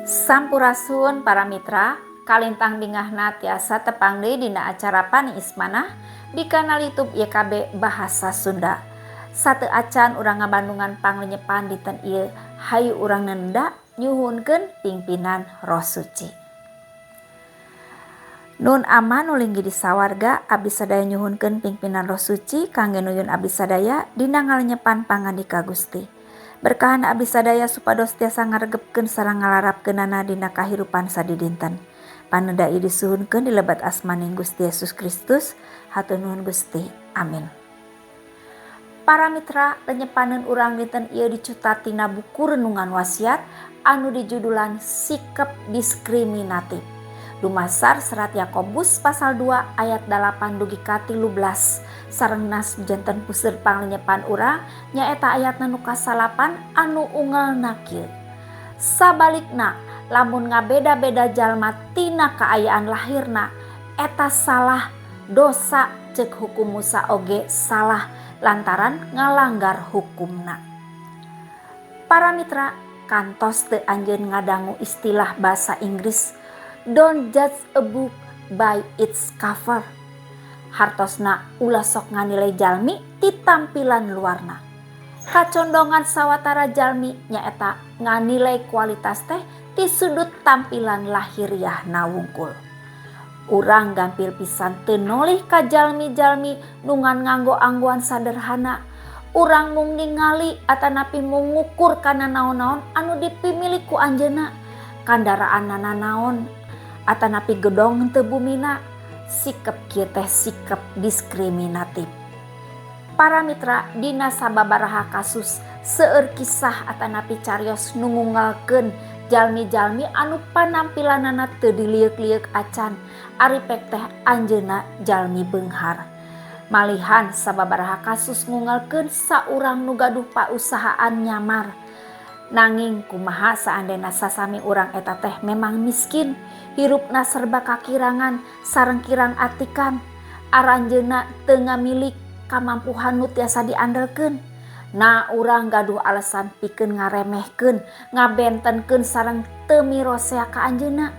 Sampurasun para mitra, kalintang bingahna tiasa tepang deui dina acara Paniis Manah di kanal YouTube YKB Bahasa Sunda. Satu acan urang ngabandungan panglenyepan dinten ieu, hayu urang nenda nyuhunkeun pimpinan Roh Suci. Nun Ama nu linggih di sawarga, abdi sadaya nyuhunkeun pimpinan Roh Suci kangge nuyun abdi sadaya dina ngalenyepan pangandika Gusti. Berkahan abdi sadaya supados tiasa ngaregepkeun sareng ngalarapkeunana dina kahirupan sadidinten. Paneda ieu disuhunkeun di lebet asmaning Gusti Yesus Kristus. Hatur nuhun Gusti. Amin. Para mitra, lenyepaneun urang dinten ieu dicutat tina buku Renungan Wasiat anu dijudulan Sikep Diskriminatif. Dumasar serat Yakobus pasal 2 ayat 8 dugi ka 13 sareng nas janten puseur panglenyepan urang nyaeta ayatna nu kasalapan anu unggelna kieu. Sabalikna lamun ngabeda-beda jalma tina kaayaan lahirna eta salah, dosa cek hukum Musa oge salah lantaran ngalanggar hukumna. Para mitra, kantos teu anjeun ngadangu istilah bahasa Inggris "Don't judge a book by its cover"? Hartosna ulah sok nganilai jalmi ti tampilan luarna. Kacondongan sawatara jalmi nyaeta nganilai kualitas teh ti sudut tampilan lahiriahna wungkul. Urang gampil pisan teu nolih ka jalmi-jalmi nu ngan nganggo anggoan sederhana. Urang mung ningali atanapi mung ngukur kana naon-naon anu dipimilik ku anjeunna. Kandaraanana naon atanapi gedong teu bumina. Sikep kieu teh sikep diskriminatif. Para mitra, dina sababaraha kasus seueur kisah atanapi carios nu ngungelkeun jalmi-jalmi anu panampilanana teu dilieuk-lieuk acan, ari pek teh anjeunna jalmi beunghar. Malihan sababaraha kasus ngungelkeun saurang nu gaduh pausahaan nyamar. Nanging kumaha saandena sasami urang eta teh memang miskin, hirupna serba kakirangan sareng kirang atikan, aranjeunna teu ngamilik kamampuhan nu tiasa diandelkeun. Nah, urang gaduh alasan pikeun ngaremehkeun, ngabentenkeun sareng teu mirosea ka anjeunna.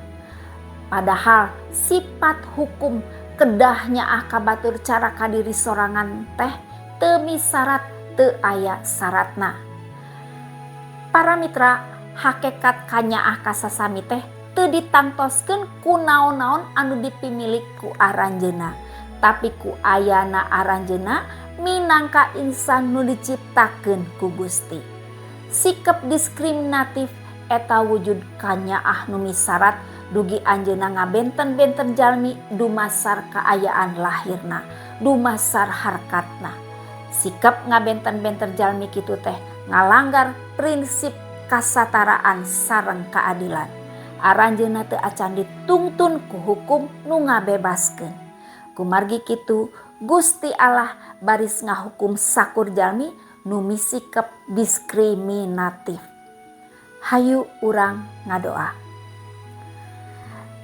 Padahal sifat hukum kedah nyaah ka batur cara ka diri sorangan teh teu misarat, teu aya saratna. Para mitra, hakekat kanyaah ka sasami teh teu ditangtoskeun ku naon-naon anu dipimilik ku aranjeunna, tapi ku ayana aranjeunna minangka insan nu diciptakeun ku Gusti. Sikep diskriminatif eta wujud kanyaah nu misarat dugi anjeunna ngabenten-benten jalmi dumasar kaayaan lahirna, dumasar harkatna. Sikep ngabenten-benten jalmi kitu teh ngalanggar prinsip kasataraan sareng keadilan. Aranjeunna teu acan ditungtun ku hukum nu ngabebaskeun. Kumargi kitu Gusti Allah baris ngahukum sakur jalmi nu misikep diskriminatif. Hayu urang ngadoa.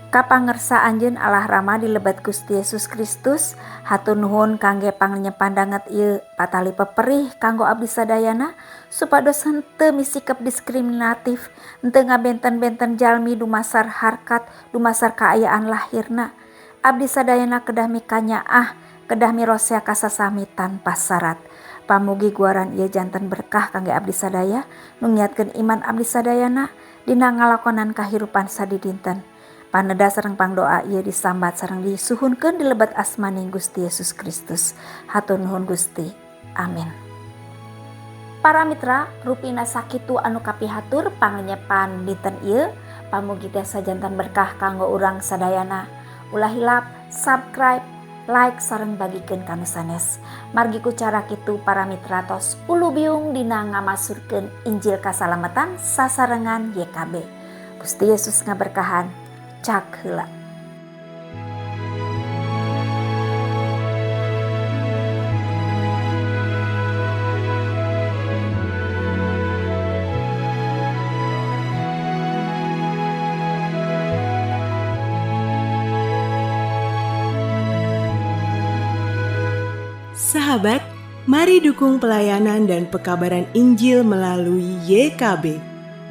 Kapangersa anjeun Allah Rama di lebet Gusti Yesus Kristus, hatur nuhun kangge panglenyepan danget ieu, patali peperih kanggo abdi sadayana supados henteu misikep diskriminatif, henteu ngabenten-benten jalmi dumasar harkat, dumasar kaayaan lahirna. Abdi sadayana kedah mikanyaah, kedah mirosea ka sasami tanpa syarat. Pamugi guaran ieu janten berkah kangge abdi sadaya, nu ngiatkeun iman abdi sadayana dina ngalakonan kahirupan sadidinten. Paneda sareng pangdoa ieu disambat sareng disuhunkeun di lebet asmaning Gusti Yesus Kristus. Hatur nuhun Gusti. Amin. Para mitra, rupina sakitu anu kapihatur panglenyepan dinten ieu. Pamugi tiasa janten berkah kanggo urang sadayana. Ulah hilap subscribe, like sareng bagikeun ka nu sanes. Margi ku cara kitu para mitra tos ulubiung dina ngamasurkeun Injil kasalamatan sasarengan YKB. Gusti Yesus ngaberkahan. Cak heula.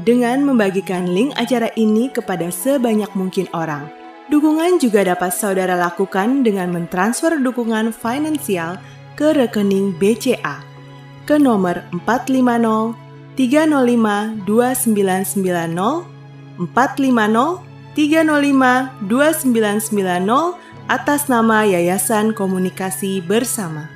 dengan membagikan link acara ini kepada sebanyak mungkin orang. Dukungan juga dapat saudara lakukan dengan mentransfer dukungan finansial ke rekening BCA ke nomor 450 305 2990 450 305 2990 atas nama Yayasan Komunikasi Bersama.